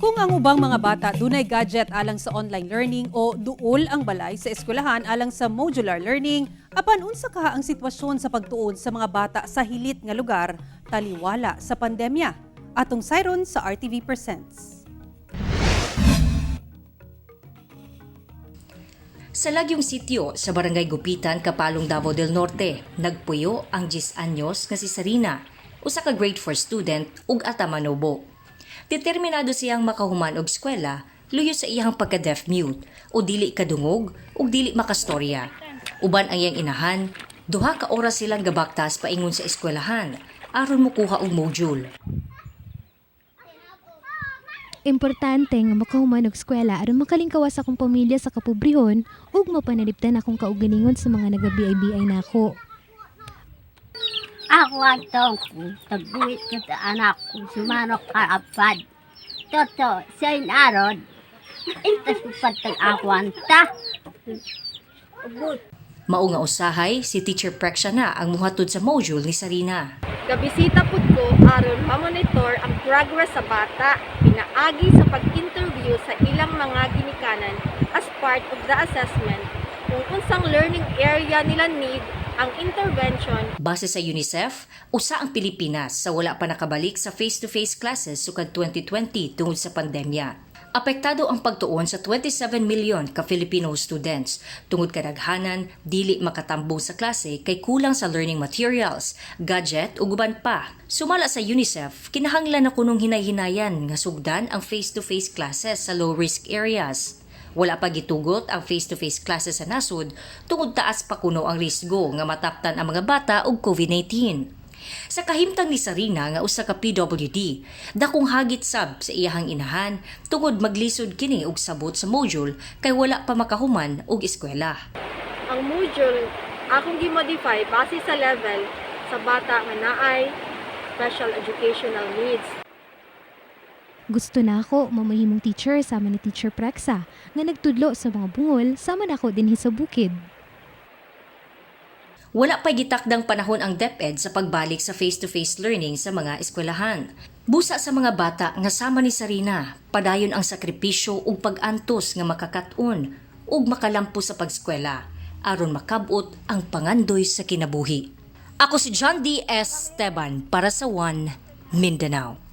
Kung ang ubang mga bata dunay gadget alang sa online learning o duol ang balay sa eskwelahan alang sa modular learning, apan unsa kaha ang sitwasyon sa pagtuon sa mga bata sa hilit nga lugar taliwala sa pandemya? Atong sayron sa RTV Presents. Sa lagyong sitio sa Barangay Gupitan, Kapalong, Davao del Norte, nagpuyo ang 10 anyos nga si Sarina, usa ka grade 4 student ug atamanobo. Determinado siyang makahuman og eskwela luyo sa iyang pagka-deaf mute o dili kadungog ug dili makastorya. Uban ang iyang inahan, 2 ka oras silang gabaktas paingon sa eskwelahan aron mokuha og module. Importante nga makahuman og eskwela aron makalingkawas akong pamilya sa kapobrehon ug mapanalipdan akong kaugalingon sa mga nagabiay-biay nako. Ako ang taong ko, tagbuhit ko sa anak ko, sumanok karapad. Toto, sa inaron, intasupad tag ako ang ta. Mao nga usahay si Teacher Prexia na ang muhatod sa module ni Sarina. Gabisita pud ko aron mamonitor ang progress sa bata pinaagi sa pag-interview sa ilang mga ginikanan as part of the assessment kung unsang learning area nila need ang intervention. Base sa UNICEF, usa ang Pilipinas sa wala pa nakabalik sa face-to-face classes sukad 2020 tungod sa pandemya. Apektado ang pagtuon sa 27 million ka Filipino students tungod kadaghanan dili makatambong sa klase kay kulang sa learning materials, gadget ug uban pa. Sumala sa UNICEF, kinahanglan na kunong hinay-hinayan nga sugdan ang face-to-face classes sa low-risk areas. Wala pa gitugot ang face-to-face classes sa nasod tungod taas pa kuno ang risgo nga mataptan ang mga bata og COVID-19. Sa kahimtang ni Sarina nga usa ka PWD, dakong hagit sab sa iyahang inahan tungod maglisod kini og sabot sa module kay wala pa makahuman og eskwela. Ang module akong gi-modify base sa level sa bata nga naay special educational needs. Gusto nako mamahimong teacher sama ni Teacher Prexa nga nagtudlo sa mga bungol sama nako dinhi sa bukid. Wala pa gitakdang panahon ang DepEd sa pagbalik sa face-to-face learning sa mga eskwelahan. Busa sa mga bata nga sama ni Sarina, padayon ang sakripisyo ug pag-antos nga makakat-on ug makalampo sa pagskwela aron makabot ang pangandoy sa kinabuhi. Ako si John D. S. Esteban para sa One Mindanao.